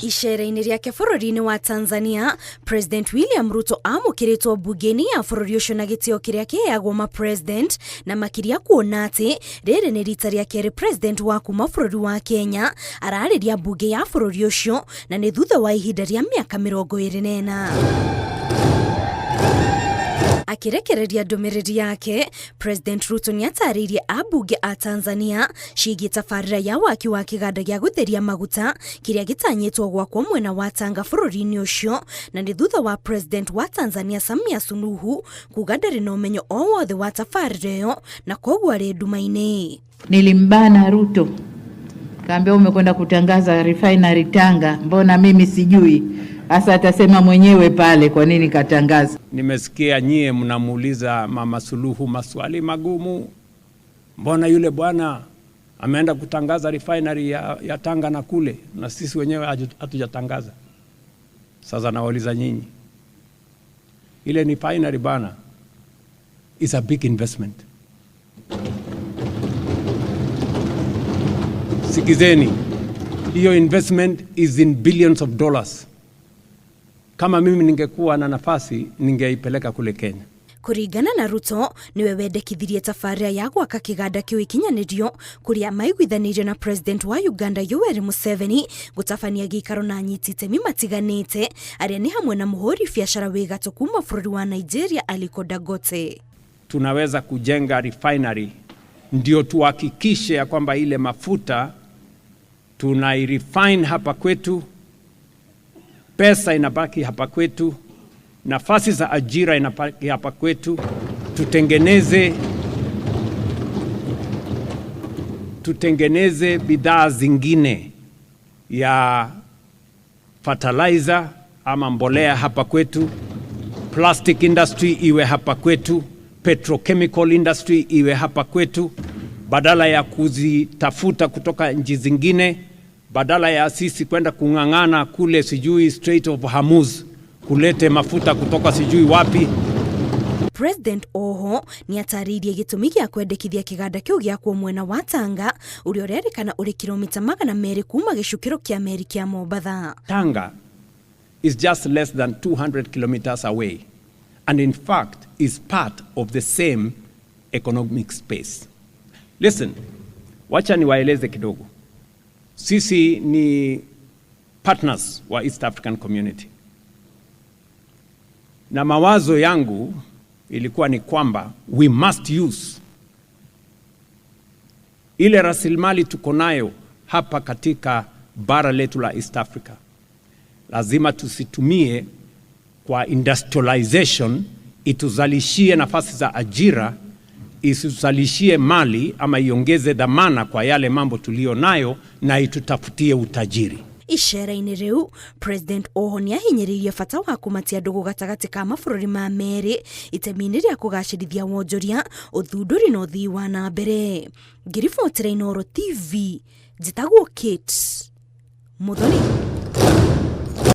Icera-inĩ rĩake bũrũri-inĩ wa Tanzania, President William Ruto amũkĩrĩtwo mbunge-inĩ ya bũrũri ũcio na gĩtĩo kĩrĩa kĩheagwo ma president, na makĩria kuona atĩ rĩrĩ nĩ rita rĩa kerĩ president wa kuma bũrũri wa Kenya ararĩria mbunge ya bũrũri ũcio, na nĩ thutha wa ihinda rĩa mĩaka 24. Akĩrekereria ndũmĩrĩri yake, President Ruto nĩatarĩirie ambunge a Tanzania ciĩgiĩ tabarĩra ya waki wa kĩganda gĩa gũtheria maguta kĩrĩa gĩtanyĩtwo gwakwo mwena wa Tanga bũrũri-inĩ ũcio, na nĩ thutha wa President wa Tanzania Samia Suluhu kuga ndarĩ na ũmenyo o wothe wa tabarĩra ĩyo na koguo arĩ nduma-inĩ. Nilimbana Ruto, kaambia umekwenda kutangaza refinery Tanga, mbona mimi sijui? Sasa atasema mwenyewe pale kwa nini katangaza. Nimesikia nyie mnamuuliza Mama Suluhu maswali magumu, mbona yule bwana ameenda kutangaza refinery ya Tanga na kule, na sisi wenyewe hatujatangaza. Sasa nawauliza nyinyi, ile refinery bana is a big investment. Sikizeni, hiyo investment is in billions of dollars. Kama mimi ningekuwa na nafasi ningeipeleka kule Kenya. Kũringana na Ruto, niwe wendekithirie tabarĩra ya gwaka kĩganda kĩu ikinyanĩrio kũrĩa maiguithanĩirio na President wa Uganda Yoweri Museveni gũtabania gĩikaro na anyiti itemi matiganĩte arĩa nĩ hamwe na mũhũri biacara wĩ gatũ kuma bũrũri wa Nigeria Aliko Dangote. Tunaweza kujenga refinery ndio tuhakikishe ya kwamba ile mafuta tunairefine hapa kwetu, pesa inabaki hapa kwetu, nafasi za ajira inabaki hapa kwetu, tutengeneze bidhaa zingine ya fertilizer ama mbolea hapa kwetu, plastic industry iwe hapa kwetu, petrochemical industry iwe hapa kwetu, badala ya kuzitafuta kutoka nchi zingine, badala ya sisi kwenda kung'ang'ana kule sijui Strait of Hormuz kulete mafuta kutoka sijui wapi. President oho nĩatarĩirie gĩtũmi gĩa kwendekithia kĩganda kĩu gĩakwo mwena wa Tanga ũrĩa ũrerĩkana ũrĩ kilomita 200 kuma gĩcukĩro kĩa meri kĩa Mombatha. Tanga is just less than 200 kilometers away and in fact is part of the same economic space. Listen, wacha niwaeleze kidogo. Sisi ni partners wa East African Community. Na mawazo yangu ilikuwa ni kwamba we must use ile rasilimali tuko nayo hapa katika bara letu la East Africa. Lazima tusitumie kwa industrialization, ituzalishie nafasi za ajira, isizalishie mali ama iongeze dhamana kwa yale mambo tulio nayo na itutafutie utajiri. Icera-inĩ rĩu, President oho nĩahinyĩrĩirie bata wa kũmatia ndũgũ gatagatĩ ka mabũrũri ma merĩ itemi-inĩ rĩa kũgacĩrithia wonjoria, ũthundũri na ũthii wa na mbere. Ngĩribotera Inooro TV, njĩtagwo Kate Muthoni.